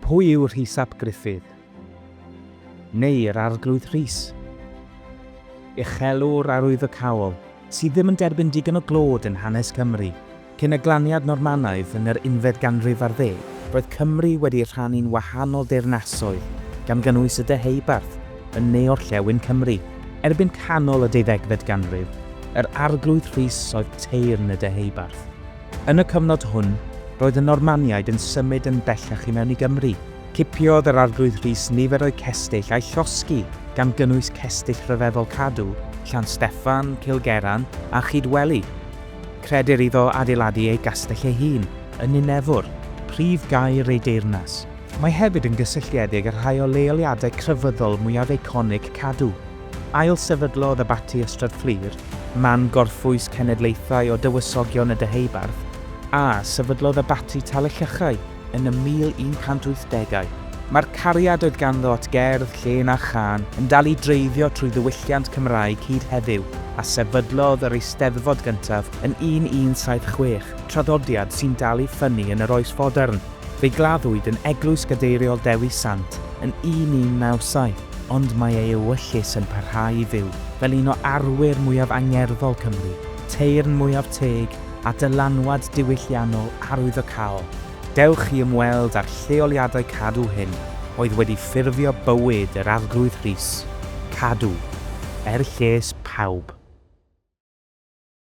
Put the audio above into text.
Pwy yw Rhys ap Gruffydd? Neu yr Arglwydd Rhys? Uchelwr arwyddocaol sydd ddim yn derbyn digon o glod yn hanes Cymru. Cyn y glaniad Normanaidd yn yr unfed ganrif ar ddeg, roedd Cymru wedi rhannu'n wahanol deyrnasoedd, gan gynnwys y Deheubarth yn ne-orllewin Cymru. Erbyn canol y deuddegfed ganrif, yr Arglwydd Rhys oedd teyrn y Deheubarth. Yn y cyfnod hwn, roedd y Normaniaid yn symud yn bellach i mewn i Gymru. Cipiodd yr Arglwydd Rhys nifer o'u cestyll a'u llosgi, gan gynnwys cestyll rhyfeddol Cadw, Llansteffan, Cilgerran a Chydweli. Credir iddo adeiladu ei gastell ei hun, yn Ninefwr, prif gaer ei deyrnas. Mae hefyd yn gysylltiedig â rhai o leoliadau crefyddol mwyaf eiconig Cadw. Ail-sefydlodd Abaty Ystrad Fflur, man gorffwys cenedlaethau o dywysogion y Deheubarth, a sefydlodd Abaty Talyllychau yn y 1180au. Mae'r cariad oedd ganddo at gerdd, llên a chân yn dal i dreiddio trwy ddiwylliant Cymraeg hyd heddiw, a sefydlodd yr Eisteddfod gyntaf yn 1176, traddodiad sy'n dal i ffynnu yn yr oes fodern. Fe'i gladdwyd yn Eglwys Gadeiriol Dewi Sant yn 1197, ond mae ei ewyllys yn parhau i fyw fel un o arwyr mwyaf angerddol Cymru, teyrn mwyaf teg a dylanwad diwylliannol arwyddocaol. Dewch i ymweld â'r lleoliadau Cadw hyn oedd wedi ffurfio bywyd yr Arglwydd Rhys. Cadw. Er lles pawb.